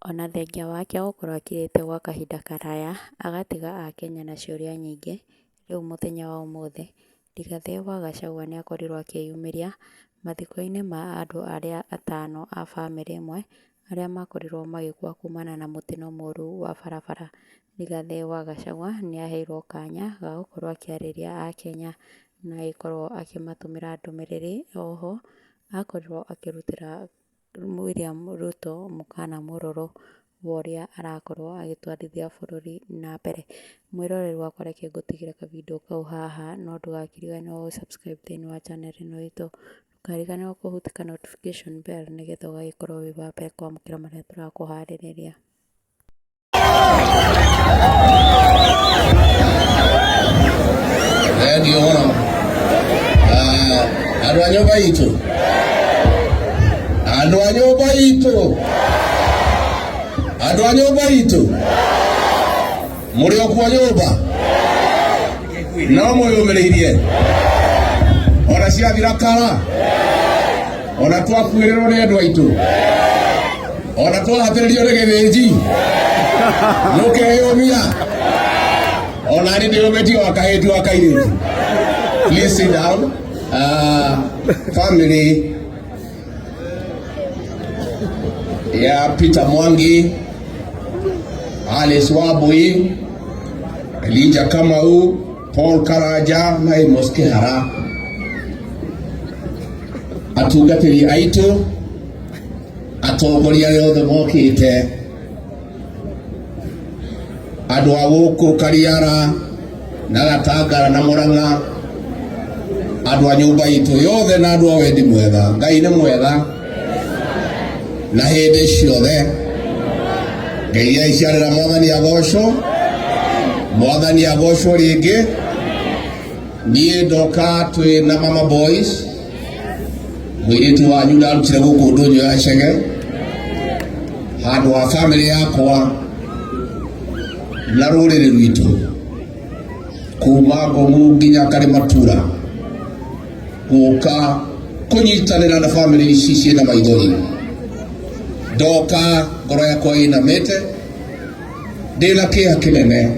Ona thengia wake gũkorwo akirĩte gwa kahinda karaya, agatiga akenya na ciũria nyingĩ, rĩu mũthenya wa ũmũthĩ, Rigathĩ wa Gachagua nĩakorirwo akĩyumĩria mathiko-inĩ ma andũ arĩa atano a bamĩrĩ ĩmwe, arĩa makorirwo magĩkua kumana na mũtino mũru wa barabara. Rigathĩ wa Gachagua nĩaheirwo kanya ga gũkorwo akĩarĩria akenya na agĩkorwo akĩmatũmĩra ndũmĩrĩri. Oho akorirwo akĩrutĩra William Ruto mũkana mũrũrũ wa ũrĩa arakorwo agĩtwarithia bũrũri na mbere. Mwĩroreri wakwa reke ngũtigĩre kavindiũ kau haha no ndũgakĩriganĩrwo gũ subscribe thĩinĩ wa channel ĩno itũ. Ndũkariganĩrwo kũhutia notification bell nĩgetha ũgagĩkorwo wĩ wa mbere kwamũkĩra marĩa tũrakũharĩrĩria. Thengiũ mũno. Ah, andũ a nyũmba itũ, andũ a nyũmba itũ, andũ a nyũmba itũ, mũrĩ o kuo nyũmba no mwĩyũmĩrĩirie ona ciathira kara ona twakuĩrĩrwo nĩ andũ aitũ ona twahatĩrĩrio nĩ gĩthĩnji mũkeyũmia ona niĩ ndĩyũmĩtie wa kahĩti wa kairĩtu. Please sit down. Family ya Peter Mwangi, Alice Wabui, Elijah Kamau, Paul Karanja na Amos Kihara, atungatĩri aitũ, atongoria arĩa othe mokĩte, andũ a gũkũ Kariara na Gatangara na Mũrang'a, andũ a nyũmba itũ yothe na andũ a wendi mwega. Ngai nĩ mwega na hĩndĩ ciothe. Ngai aiciarĩra Mwathani agocwo, Mwathani agocwo rĩngĩ. Niĩ ndoka twĩ na mama boys, mũirĩtu wanyu ndarutire gũkũ ndũnyũ ya Chege handũ ha bamĩrĩ yakwa na rũrĩrĩ rwitũ kuma Ngomu nginya Karimatura gũka kũnyitanĩra na bamĩrĩ ici ciĩna maithori. Ndoka ngoro yakwa ĩinamĩte, ndĩna kĩeha kĩnene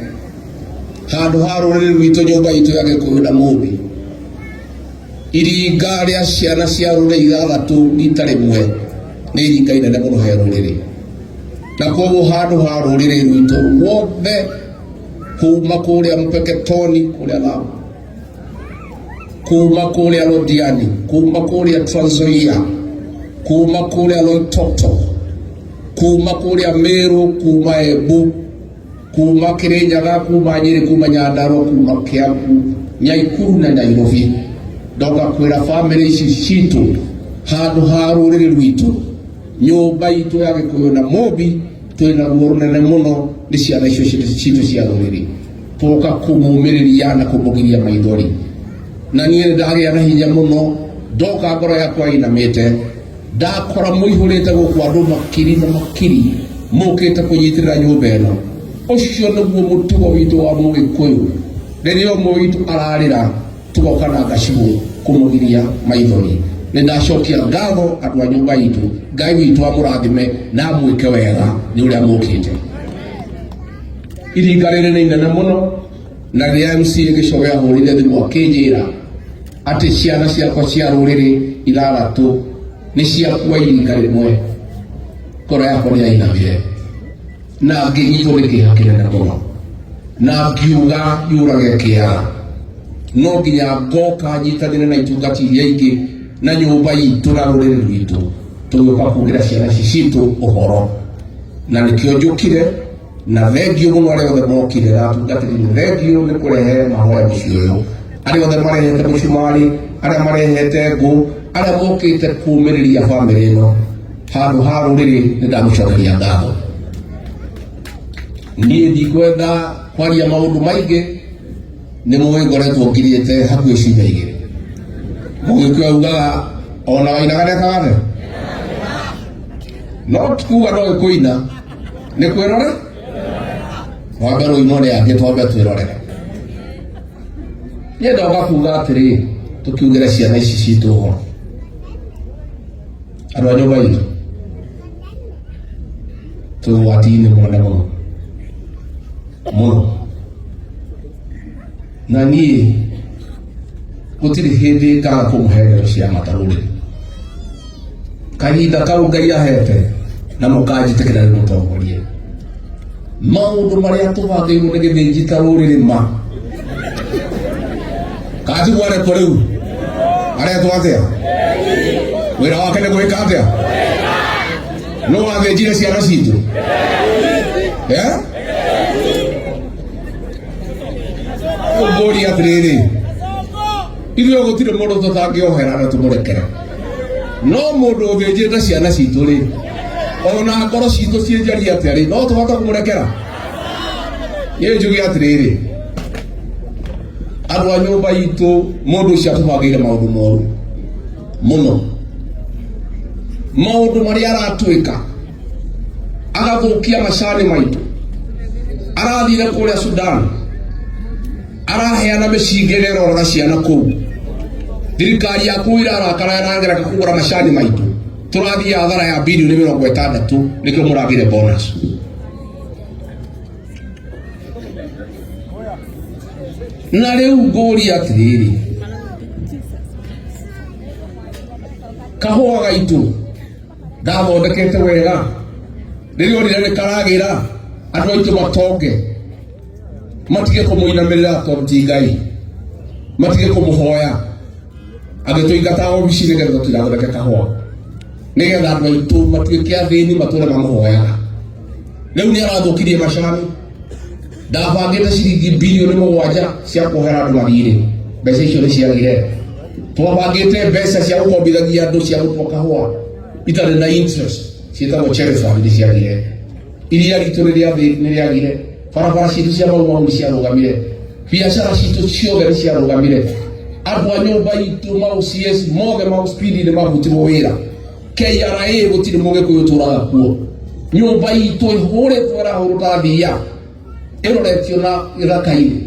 handũ ha rũrĩrĩ rwitũ, nyũmba itũ ya Gĩkũyũ na Mũmbi, iringa rĩa ciana cia rũrĩrĩ ithathatũ rita rĩmwe nĩ iringa inene mũno he rũrĩrĩ, na koguo handũ ha rũrĩrĩ rwitũ ruothe kuma kũrĩa Mpeketoni, kũrĩa Lamu, kuma kũrĩa Londiani, kuma kũrĩa Trans Nzoia, kuma kũrĩa Loitoktok, kuma kũrĩa Meru, kuma Embu, kuma Kirinyaga, kuma Nyeri, kuma Nyandarua, kuma Kiambu, Nyaikuru na Nairobi, ndoka kwĩra bamĩrĩ ici citũ handũ ha rũrĩrĩ rwitũ, nyũmba itũ ya Gĩkũyũ na Mũmbi, twĩna ruo rũnene mũno nĩ ciana icio citũ cia rũrĩrĩ. Twoka kũmũmĩrĩria na kũmũgiria maithori, na niĩ nĩ ndagĩa na hinya mũno. Ndoka ngoro yakwa ĩinamĩte, ndakora mũihũrĩte gũkũ andũ makiri na makiri mũkĩte kũnyitĩrĩra nyũmba ĩno. Ũcio nĩguo mũtugo witũ wa Mũgĩkũyũ. Rĩrĩa ũmwe witũ ararĩra, tũgoka na ngacibũ kũmũgiria maithori. Nĩ ndacokia ngatho andũ a nyũmba itũ. Ngai witũ amũrathime na amwĩke wega nĩ ũrĩa mũkĩte. Iringa rĩrĩ nĩ inene mũno, na rĩrĩa MC Gĩcoge ahũrire thimũ akĩnjĩra atĩ ciana ciakwa cia rũrĩrĩ ithathatũ nĩ ciakua iringa rĩmwe, ngoro yakwa nĩ yainamire na ngĩnyitwo nĩ kĩeha kĩnene mũno, na ngiuga yũrage kĩara, no nginya ngoka nyitanĩre na itungati iria ingĩ na nyũmba itũ na rũrĩrĩ rwitũ, tũgĩũka kugĩra ciana ici citũ ũhoro, na nĩkĩo njũkire. Na thengiũ mũno arĩa othe mokire na atungatĩri, nĩ thengiũ nĩ kũrehe mahoya mũciĩ ũyũ, arĩa othe marehete mũcumarĩ, arĩa marehete ngũ, arĩa mokĩte kũmĩrĩria bamĩrĩ ĩno handũ ha rũrĩrĩ, nĩ ndamũcokeria ngatho. Niĩ ndikwenda kwaria maũndũ maingĩ, nĩ mũĩ ngoretwo ngirĩte hakuhĩ ciumia 2. Mũgĩkũyũ augaga ona wainaga nekaga atĩa, no ti kuga no kũina nĩ kwĩrora twambe rũinwo nĩ angĩ, twambe twĩrorere. Niĩ ndoka kuga atĩrĩ, tũkiugĩre ciana ici citũ ũhoro. Andũ a nyũmba itũ, Twĩ ũgwati-inĩ mũnene mũno mũno, na niĩ gũtirĩ hĩndĩ ngaga kũmũhe ndeto cia mata rũrĩrĩ. Kahinda kau Ngai ahete na mũkanjĩtĩkĩra ndĩmũtongorie, maũndũ marĩa tũbangĩirwo nĩ Gĩthĩnji ta rũrĩrĩ ma katiguo aretwo rĩu aretwo atĩa? Wĩra wake nĩ gwĩka atĩa? No wathĩnjire ciana citũ. Eh? Ngũria atĩrĩrĩ, ithuĩ gũtirĩ mũndũ tũtangĩohera na tũmũrekere, no mũndũ ũthĩnjĩte ciana citũ rĩ, ona ngoro citũ ciĩ njari atĩa rĩ, no tũhote kũmũrekera? Niĩ njuge atĩrĩrĩ, andũ a nyũmba itũ, mũndũ ũcio atũbangĩire maũndũ moru mũno, maũndũ marĩa aratwĩka, agathũkia macani maitũ. Arathire kũrĩa Sudan, araheana mĩcinga ĩrĩa ĩroraga ciana kũu. Thirikari ya kũu irarakara, ĩragereka kũgũra macani maitũ. Tũrathiĩ hathara ya bilioni 60, nĩkĩo mũragire bonus. Na rĩu ngũria atĩrĩrĩ, kahũa gaitũ ndathondekete wega, rĩrĩa onire nĩ karagĩra, andũ aitũ matonge, matige kũmũinamĩrĩra tondũ ti Ngai, matige kũmũhoya, agĩtũingata obici nĩgetha tũtigathondeke kahũa, nĩgetha andũ aitũ matuĩke athĩni, matũre mamũhoyaga. Rĩu nĩ arathũkirie macani. Ndabangĩte ciringi bilioni 7 cia kuohera andũ mathirĩ, mbeca icio nĩ ciagire. Twabangĩte mbeca cia gũkombithagia andũ cia gũtua kahũa itarĩ na interest, ciĩtagwo cherry fund, nĩ ciagire. Iria ritũ nĩ rĩagire. Barabara citũ cia Mau Mau nĩ ciarũgamire. Biacara citũ ciothe nĩ ciarũgamire. Andũ a nyũmba itũ, ma OCS mothe, ma speed, nĩ mabutirwo wĩra. KRA gũtirĩ mũgĩkũyũ tũraga kuo. Nyũmba itũ ĩhũrĩtwo, ĩrahũrwo ta thiia ĩroretio na gĩthaka-inĩ.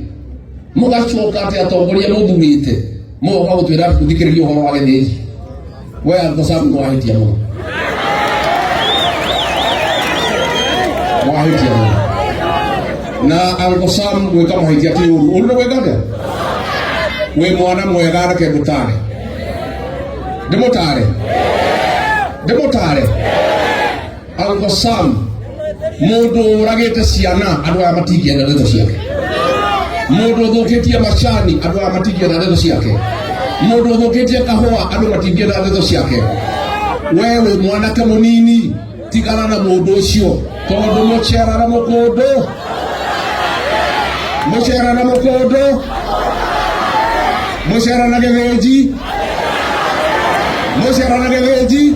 Mũgacoka atĩ atongoria mũthurĩte mũgoka gũtwĩra tũthikĩrĩrie ũhoro wa Gĩthĩnji. We Uncle Sam, nĩwahĩtia mũno, wahĩtia mũno. Na Uncle Sam, gwĩka mahĩtia ti ũru. Ũru nĩ gwĩka atĩa? Wĩ mwana mwega, reke ngũtare, ndĩmũtare, ndĩmũtare. Uncle Sam, mũndũ ũragĩte ciana, andũ aya matingĩenda ndeto ciake. Mũndũ ũthũkĩtie macani, andũ aya matingĩenda ndeto ciake. Mũndũ ũthũkĩtie kahũa, andũ matingĩenda ndeto ciake. We wĩ mwanake mũnini, tigana na mũndũ ũcio, tondũ mũcera na mũkũndũ, mũcera na mũkũndũ, mũcera na Gĩthĩnji, mũcera na Gĩthĩnji,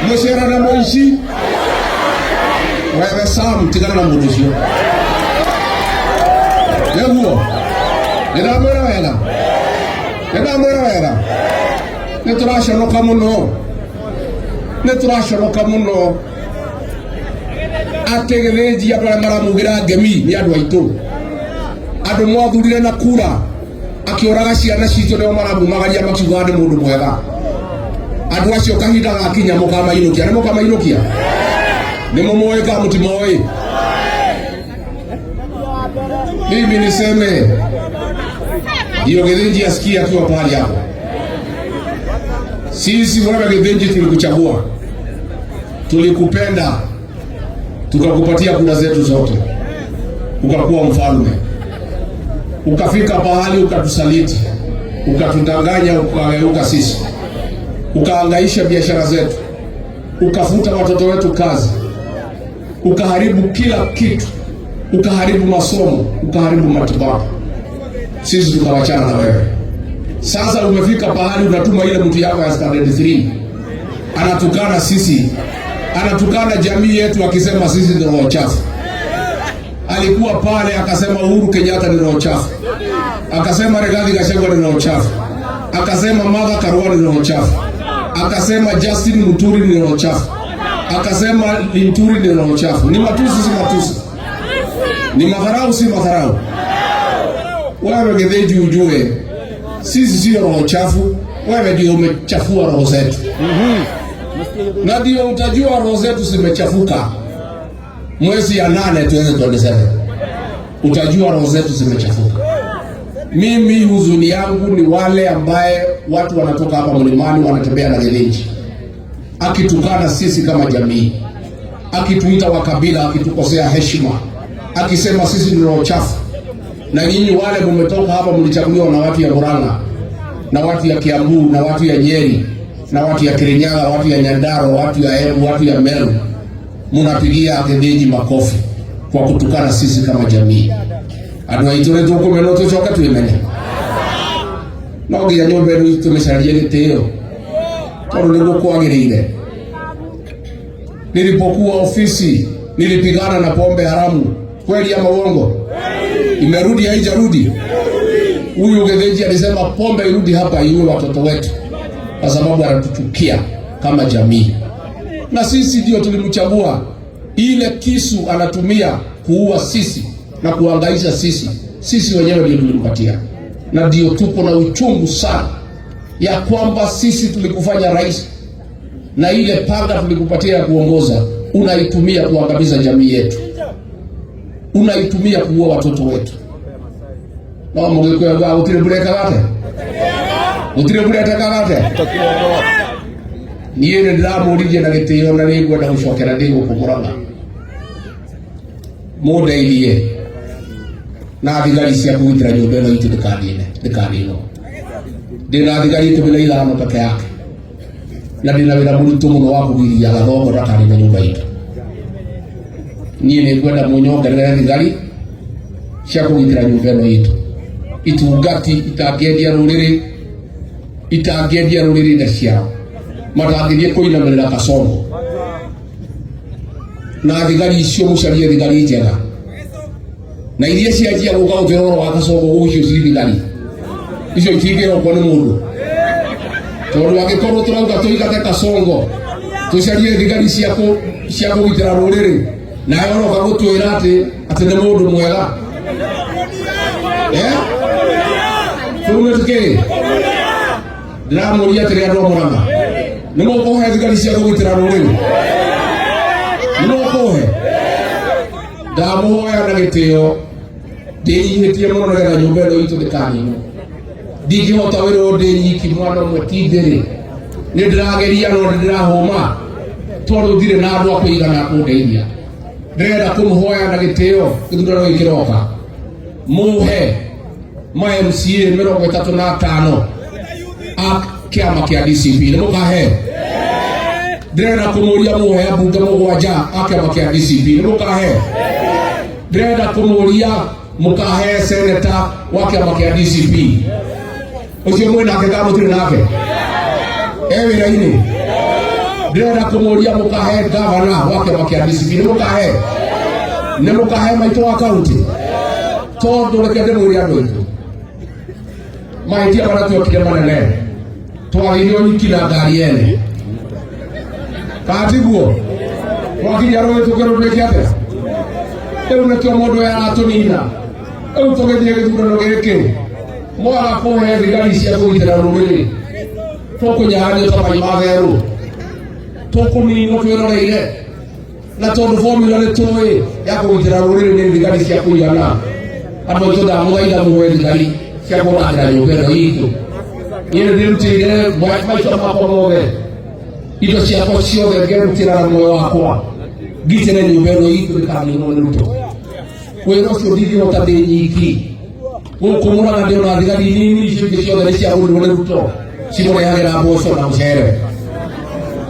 mũcera na mũici. Wewe Sam, tigana na mũndũ ũcio. Nĩguo nĩndamwĩra wega, nĩndamwĩra wega. Nĩ tũraconoka mũno, nĩ tũraconoka mũno atĩ Gĩthĩnji andũ arĩa maramugĩra ngemi nĩ andũ aitũ, andũ mwathurire na kura akĩũraga ciana citũ, nĩo maramumagaria makiugaga nĩ mũndũ mwega. Andũ acio kahinda gakinya mũkamainũkia, nĩ mũkamainũkia. Nĩ mũmoĩ kana mũtimoĩ? Mimi niseme ndio Githinji asikie akiwa pahali hapo. Sisi wewe Githinji tulikuchagua, tulikupenda, tukakupatia kura zetu zote, ukakuwa mfalme, ukafika pahali ukatusaliti, ukatudanganya, ukageuka sisi, ukahangaisha biashara zetu, ukafuta watoto wetu kazi, ukaharibu kila kitu, ukaharibu masomo, ukaharibu matibabu. Sisi tukawachana na wewe. Sasa umefika pahali unatuma ile mtu yako ya standard 3, anatukana sisi, anatukana jamii yetu akisema sisi ndio roho chafu. Alikuwa pale akasema Uhuru Kenyatta ni roho chafu, akasema Rigathi Gachagua ni roho chafu, akasema Martha Karua ni roho chafu, akasema Justin Muturi ni roho chafu, akasema Linturi ni roho chafu. Ni matusi, si matusi? Ni madharau, si madharau? Wewe Githinji, ujue sisi sio roho chafu, wewe ndio umechafua roho zetu. Na ndio utajua roho zetu zimechafuka mwezi ya 8 2027 utajua roho zetu zimechafuka. Mimi huzuni yangu ni wale ambaye watu wanatoka hapa mlimani wanatembea na Githinji, akitukana sisi kama jamii, akituita wakabila, akitukosea heshima, akisema sisi ni roho chafu. Na nyinyi wale mumetoka hapa mlichaguliwa na watu ya Murang'a na watu ya Kiambu na watu ya Nyeri na watu ya Kirinyaga, watu ya Nyandarua, watu ya Embu, watu ya Meru, munapigia Githinji makofi kwa kutukana sisi kama jamii. Andu aitũ nĩ tũkũmenwo tũcoke twĩmene no nginya nyũmba ĩno itũ mĩcarie gĩtĩo tondũ nĩguo kwagĩrĩire. Nilipokuwa ofisi nilipigana na pombe haramu, kweli ama uongo? Imerudi haijarudi? Huyu Githinji alisema pombe irudi hapa iue watoto wetu, kwa sababu anatuchukia kama jamii, na sisi ndio tulimchagua. Ile kisu anatumia kuua sisi na kuhangaisha sisi, sisi wenyewe ndio tulimpatia, na ndio tuko na uchungu sana ya kwamba sisi tulikufanya rais na ile panga tulikupatia ya kuongoza unaitumia kuangamiza jamii yetu, unaitumia kuua watoto wetu. No mugikuyu augaga gutiri mbura ĩkaga atĩa? Gutiri mbura ĩtekaga atĩa? Niĩ nĩ ndĩramũririe na gĩtĩo na nĩ ngwenda gũcokera ndĩ gũkũ Mũrang'a mũndeithie na thigari cia kũgitĩra nyũmba ĩno itũ ndĩkanine ndĩkaninwo. Ndĩna thigari 15 peke yake na ndĩna wĩra mũritũ mũno wa kũgiria Gathongo ndakanine nyũmba itũ. Niĩ nĩ ngwenda mũnyongerere thigari cia kũgitĩra nyũmba ĩno itũ, itungati itangĩendia rũrĩrĩ, itangĩendia rũrĩrĩ nda ciao, matangĩthiĩ kũinamĩrĩra Kasongo. Na thigari icio mũcarie thigari njega, na iria cianjia gũka gũtwĩra ũhoro wa Kasongo gũkũ, icio ci thigari icio itingĩhokwo nĩ mũndũ, tondũ angĩkorwo tũrauga tũigate Kasongo tũcarie thigari cia kũgitĩra rũrĩrĩ, nawe ũroka gũtwĩra atĩ nĩ mũndũ mwega, eh tũrume tũkĩ ndĩramũria atĩrĩ, andũ a Mũrang'a, nĩ mũkũhe thigari cia kũgitĩra rũrĩrĩ? Nĩ mũkũhe? Ndamũhoya na gĩtĩo, ndĩnyihĩtie mũno nĩgetha nyũmba ĩno itũ ndĩkaninwo. Ndingĩhota wĩra ũyũ ndĩ nyiki, mwana ũmwe ti ndĩrĩ, nĩ ndĩrageria no nĩ ndĩrahũma tondũ ndirĩ na andũ a kũigana kũndeithia. Ndĩrenda kũmũhoya na gĩtĩo, gĩthurano gĩkĩ kĩroka mũhe ma MCA 35 a kĩama kĩa DCP. Nĩ mũkahe? Ndĩrenda kũmũria mũhe ambunge 7 a kĩama kĩa DCP. Nĩ mũkahe? Ndĩrenda kũmũria mũkahe seneta wa kĩama kĩa DCP ũcio mwĩ nake kana mũtirĩ nake e wĩra-inĩ. Ndĩrenda kũmũria mũkahe gavana wa kĩama kĩa DCP. Nĩ mũkahe? Nĩ mũkahe maitũ wa kaunti? Tondũ reke ndĩmwĩre andũ aitũ, mahĩtia marĩa twekire manene, twagĩire nyiki na ngari ene, kana tiguo? Twakinya rũĩ tũkĩrwo twĩke atĩa? Rĩu nĩkĩo mũndũ ũyũ aratũnina. Rĩu tũgĩthiĩ gĩthurano gĩkĩ, mwaga kũhe thigari cia kũgitĩra rũrĩrĩ, tũkũnyahanio ta mai ma therũ, tũkũninwo twĩroreire. Na tondũ formula nĩ tũĩ ya kũgitĩra rũrĩrĩ nĩ thigari cia kũigana, andũ aitũ, ndamũthaitha mũhe thigari cia kũrangĩra nyũmba ĩno itũ. Niĩ nĩ ndĩrutĩire maica makwa mothe, indo ciakwa ciothe, ngerutĩra na muoyo wakwa ngitĩre nyũmba ĩno itũ ndĩkaninwo nĩ Ruto. Wĩra ũcio ndingĩhota ndĩ nyiki. Gũkũ Mũrang'a ndĩona thigari nini, icio ingĩ ciothe nĩ ciagũrirwo nĩ Ruto, cimũrehagĩra mboco na mũcere.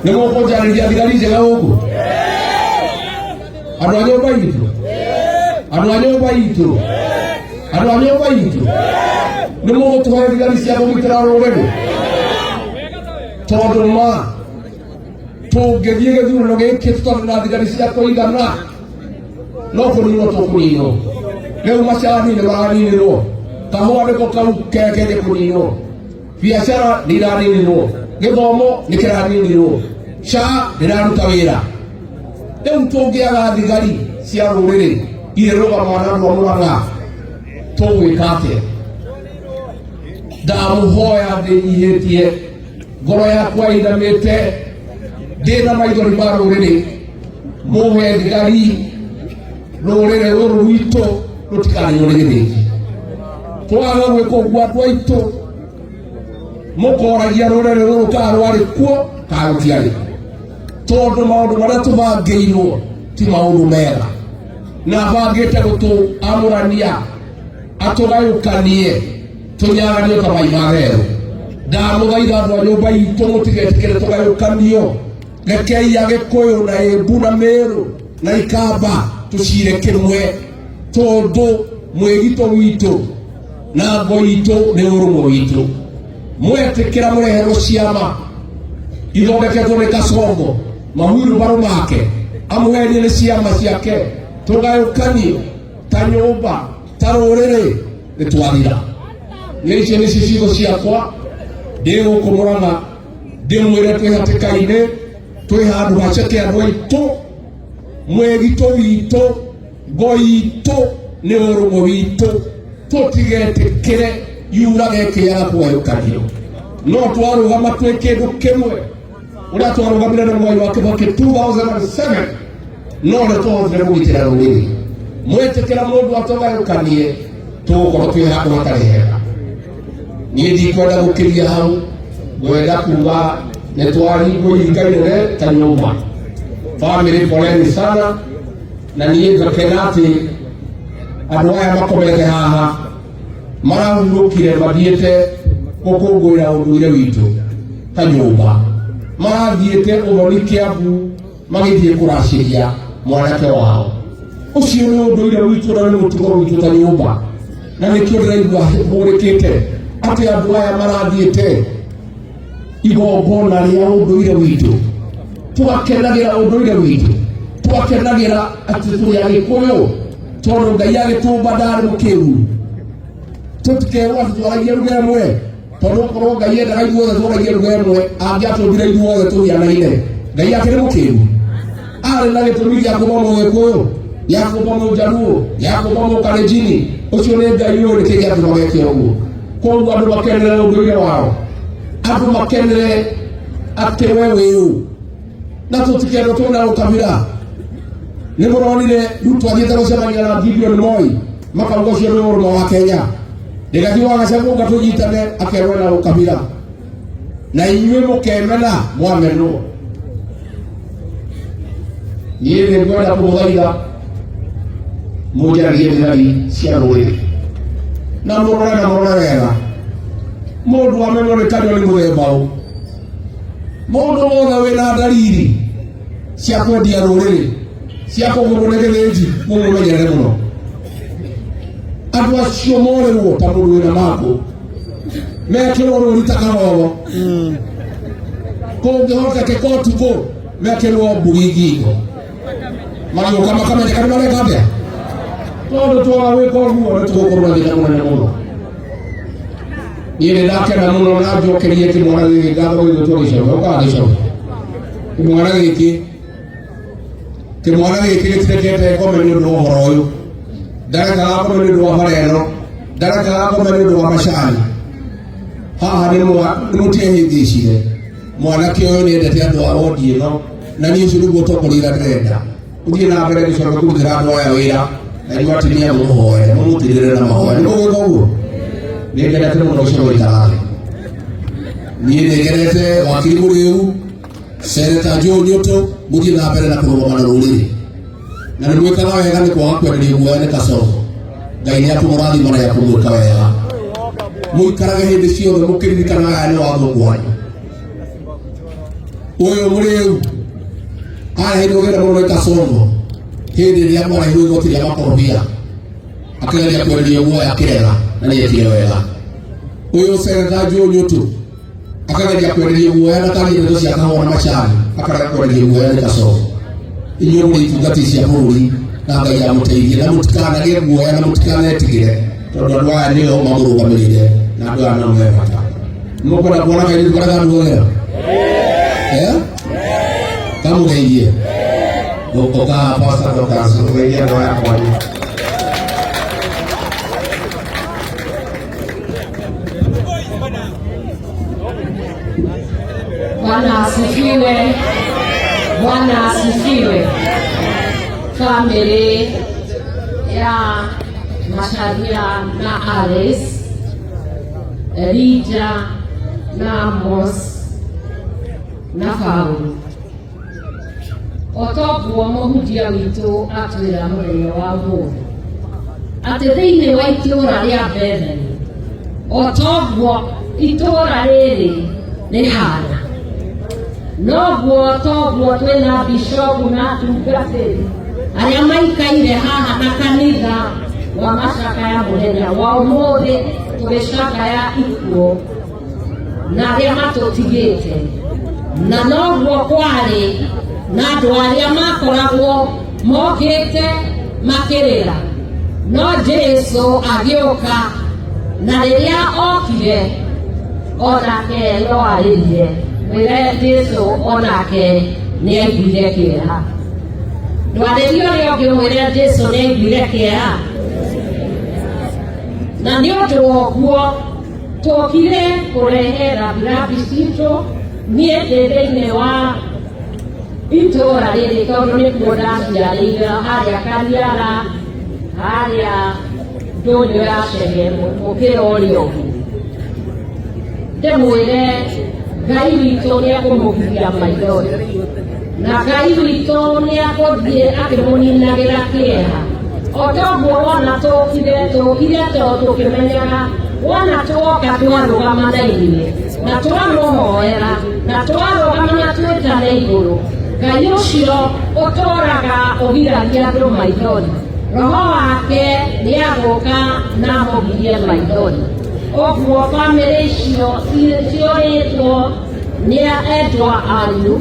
Nĩ mũkũnjarĩria thigari njega gũkũ, andũ a nyũmba itũ? Andũ a nyũmba itũ, andũ a nyũmba itũ, nĩ mũgũtũhe thigari cia kũgitĩra rũrĩrĩ? Tondũ ma tũngĩthiĩ gĩthurano gĩkĩ tũtarĩ na thigari cia kũigana, no kũninwo tũkũninwo. Rĩu macani nĩ maraninirwo, kahũa nĩko kau keke nĩ kũninwo, biacara nĩ iraninirwo, gĩthomo nĩ kĩraninirwo, SHA ndĩraruta wĩra. Rĩu tũngĩaga thigari cia rũrĩrĩ irĩrũgama na andũ a Mũrang'a, tũgwĩka atĩa? Ndamũhoya ndĩnyihĩtie, ngoro yakwa ĩinamĩte. Ndĩna maithori ma rũrĩrĩ, mũhe thigari rũrĩrĩ rũrũ rwitũ rũtikanĩrwo nĩ gĩthĩnji. Twaga gwĩka ũguo andũ aitũ mũkoragia rũrĩrĩ rũrũ kana rwarĩ kuo kana rũtiarĩ, tondũ maũndũ marĩa tũbangĩirwo ti maũndũ mega, na bangĩte gũtũamũrania atũgayũkanie tũnyaganio ta mai ma therũ. Ndamũthaitha andũ a nyũmba itũ, mũtigetĩkĩre tũgayũkanio. Rekei Agĩkũyũ na Embu na Meru na Ikamba tũcire kĩmwe, tondũ mwĩgito witũ na ngo itũ nĩ ũrũmwe witũ. Mwetĩkĩra mũreherwo ciama ithondeketwo nĩ Kasongo mahuirũbarũ make, amũherie nĩ ciama ciake, tũgayũkanio ta nyũmba ta rũrĩrĩ, nĩ twathira. Nĩ icio nĩcio ciugo ciakwa. Ndĩ gũkũ Mũrang'a ndĩmwĩre twĩ hatĩka-inĩ, twĩ handũ haceke andũ aitũ, mwĩgito witũ, ngo itũ nĩ ũrũmwe witũ. Tũtigetĩkĩre yurage ĩkĩaga kũgayũkanio, no twarũgama twĩ kĩndũ kĩmwe ũrĩa twarũgamire na Mwai wa Kibaki 2007, no nĩ twahotire kũgitĩra rũrĩrĩ. Mwetĩkĩra mũndũ atũgayũkanie, tũgũkorwo twĩ handũ hatarĩ hega. Niĩ ndikwenda gũkĩria hau, ngwenda kuga nĩ twaringwo iringa inene ta nyũmba. Family, poleni sana, na niĩ ngakena atĩ andũ aya makomete haha marahurũkire mathiĩte gũkũngũĩra ũndũire witũ ta nyũmba, marathiĩte ũthoni Kĩambu magĩthiĩ kũracĩria mwanake wao. Ũcio nĩ ũndũire witũ na nĩ mũtugo witũ ta nyũmba, na nĩkĩo ndĩraigua hũrĩkĩte atĩ andũ aya marathiĩte igongona rĩa ũndũire witũ, tũgakenagĩra ũndũire witũ, tũgakenagĩra atĩ tũrĩ Agĩkũyũ, tondũ Ngai agĩtũmba ndarĩ mũkĩgu. Tũtikerwo atĩ twaragie ruga ĩmwe, tondũ okorwo Ngai endaga ithuothe twaragie ruga ĩmwe, angĩatũmbire ithuothe tũhianaine. Ngai akĩrĩ mũkĩgu? Arĩ na gĩtũmi gĩa kũmba Mũgĩkũyũ, gĩa kũmba Mũjaruo, gĩa kũmba Mũkalenjini. Ũcio nĩ Ngai ũyũ nĩkĩ gĩatũma geke ũguo. Koguo andũ makenere ũndũire wao, andũ makenere atĩ we wĩ ũ, na tũtikendwo twĩna ũkabira. Nĩ mũronire Ruto athiĩte gũcemania na Gideon Moi, makauga ũcio nĩ ũrũmwe wa Kenya. Rigathi wa Gachagua tũnyitane, akerwo na ũkabira, na inyuĩ mũkemena mwamenwo. Niĩ nĩ ngwenda kũmũthaitha mũnjaragie thigari cia rũrĩrĩ na mũrore na mũrore wega. Mũndũ amenwo nĩ kanua nĩ mũthemba ũ. Mũndũ wothe wĩna ndariri cia kwendia rũrĩrĩ, cia kũgũrwo nĩ gĩthĩnji, mũmũmenyerere mũno. Andũ acio morĩrwo ta mũndũ wĩna mangũ, mekĩrwo rũri ta kagogo, kũngĩhotekeka ũtukũ mekĩrwo mbugi ngingo, magĩũka makamenyeka nĩ mareka atĩa, tondũ twaga gwĩka ũguo nĩ tũgũkorwo na thĩna mũnene mũno. Niĩ nĩ ndakena mũno na njokerie kĩmwana gĩkĩ ngatho gĩgwĩtwo Gĩcoke. Ũkaga Gĩcoke, kĩmwana gĩkĩ, kĩmwana gĩkĩ gĩtirekete ngome nĩ ũndũ wa ũhoro ũyũ, ndarekaga ngome nĩ ũndũ wa bara ĩno, ndarekaga ngome nĩ ũndũ wa macani haha. Nĩ mũtiehĩngĩcire, mwanake ũyũ nĩ endete andũ a wondi ĩno, na niĩ ũcio nĩguo ũtongoria ũrĩa ndĩrenda ũthiĩ na mbere. Gĩcoke kũrutĩra andũ aya wĩra, na inyuĩ atumia mũmũhoere, mũmũtirĩre na mahoya. Nĩ mũgwĩka ũguo? Nĩ ngenete mũno. Gĩcoke itararĩ niĩ nĩ ngenete. Wakiri mũrĩu, Seneta Joe Nyũtũ, mũthiĩ na mbere na kũrũgama na rũrĩrĩ, na nĩ mwĩkaga wega nĩ kwaga kwenderio guoya nĩ Kasongo. Ngai nĩ akũmũrathima na akũmwĩka wega. Mũikarage hĩndĩ ciothe mũkĩririkanaga aya nĩ watho kwanyu. Ũyũ mũrĩu areheirwo wĩra mũno nĩ Kasongo hĩndĩ ĩrĩa mwareheirwo igoti rĩa makorobia, akĩgeria kwenderio guoya, akĩrega, na nĩ ekire wega. Ũyũ Seneta Joe Nyũtũ akageria kwenderio guoya na karia ndeto cia kahũa na macani, akarega kwenderio guoya nĩ Kasongo. Inyuĩ mũrĩ itungati cia bũrũri, na Ngai amũteithie, na mũtikanagĩe guoya na mũtikanetigĩre, tondũ andũ aya nĩo mamũrũgamĩrĩire, na andũ aya no me bata. Mũkwenda kuona kairĩtu karĩa karuagĩra eh kamũgeithie ũkaha Pastor Dorcas, ũgeithie andũ aya kwanyu. Bwana asifiwe. Bwana asifiwe. Family ya Macharia na Alice, Elijah na Amos na Paul, o toguo mũhunjia witũ atwĩra mũthenya wa ũmũthĩ atĩ thĩinĩ wa itũũra rĩa Bethany, o toguo itũũra rĩrĩ rĩhana, noguo toguo twĩna bishopu na atungatĩri arĩa maikaire haha na kanitha wa macakaya mũthenya wa ũmũthĩ, tũgĩcakaya ikuũ na arĩa matũtigĩte, na noguo kwarĩ na andũ arĩa makoragwo mokĩte makĩrĩra, no Jesu agĩũka, na rĩrĩa okire onake no arĩrire. Mwĩre Jesu onake nĩ aiguire kĩeha. Ndwarĩrie ũrĩa ũngĩ, mwĩre Jesu nĩ aiguire kĩeha, na nĩ ũndũ wa ũguo tũkire kũrehe rambirambi citũ. Niĩ ndĩ thĩinĩ wa itũũra rĩrĩ tondũ nĩkuo ndaciarĩire, harĩa Kaniara, harĩa ndũnyũ ya Chege, mũkĩra ũrĩa ũngĩ. Ndĩmwĩre Ngai witũ nĩ ekũmũgiria maithori, na Ngai witũ nĩ akũthiĩ akĩmũninagĩra kĩeha. O toguo wona tũkire, tũkire to tũkĩmenyaga wona twoka twarũgama na inyuĩ na twamũhoera na twarũgama na twĩtane igũrũ, Ngai ũcio ũtũraga ũgiragia andũ maithori, roho wake nĩ agũka na amũgirie maithori. Ũguo bamĩrĩ icio ciũrĩtwo nĩ endwa anyu,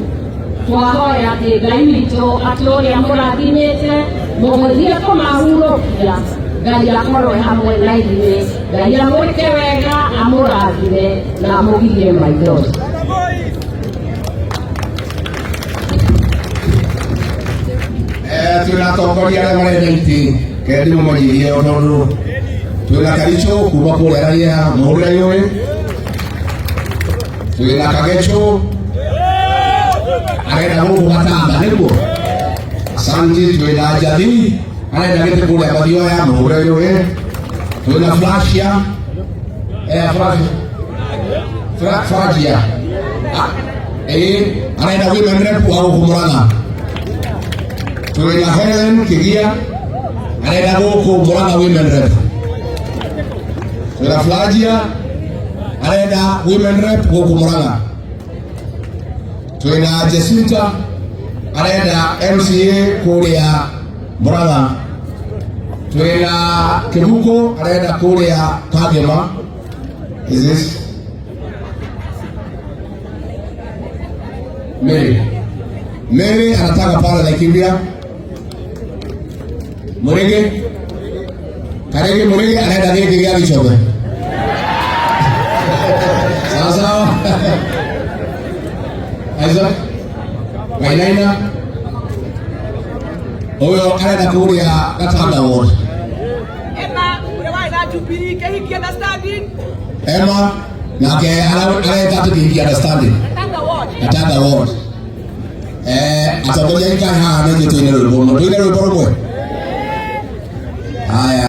twahoya atĩ Ngai witũ atĩ ũrĩa mũrathimĩte mũgũthiĩ kũmahurũkia, Ngai akorwe hamwe na ithuĩ, Ngai amwĩke wega, amũrathime na amũgirie maithori. Twĩna atongoria arĩa marenda itĩ, kendi mũmenyithie tondũ twĩna Karicho kuma kũrĩa Raia, mũhũrĩre yũĩ. Twĩna Kagecho arenda gũkũ Gatamba nĩguo. Asante. Twĩna Njathi arenda gĩtĩ kũrĩa Mathioya, mũhũrĩre yũĩ. Twĩna Flashia, Flashia. Ĩĩ, arenda women rep wa gũkũ Murang'a. Twĩna Helen Kigia arenda gũkũ Murang'a women rep. Twĩna Flagia arenda women rep gũkũ Murang'a. Twĩna Jacinta arenda MCA kũrĩa Murang'a. Twĩna Kĩhuko arenda kũrĩa Kangema. Is this Mary? Mary anataka pale Laikipia. Murigi Karegi Murigi arenda gĩkĩ gĩa Gichobe. Sawa sawa. Isaac Wainaina ũyũ arenda kũrĩa Gatanda ward. Emma, ũrĩa warĩ na Jubilee kĩhiki understanding. Emma nake arenda tũkĩhikia understanding. Gatanda ward. Gatanda ward. Atongoria ikare haha na ithuĩ tũine rwĩmbo rũmwe, tũine rwĩmbo rũmwe. Haya.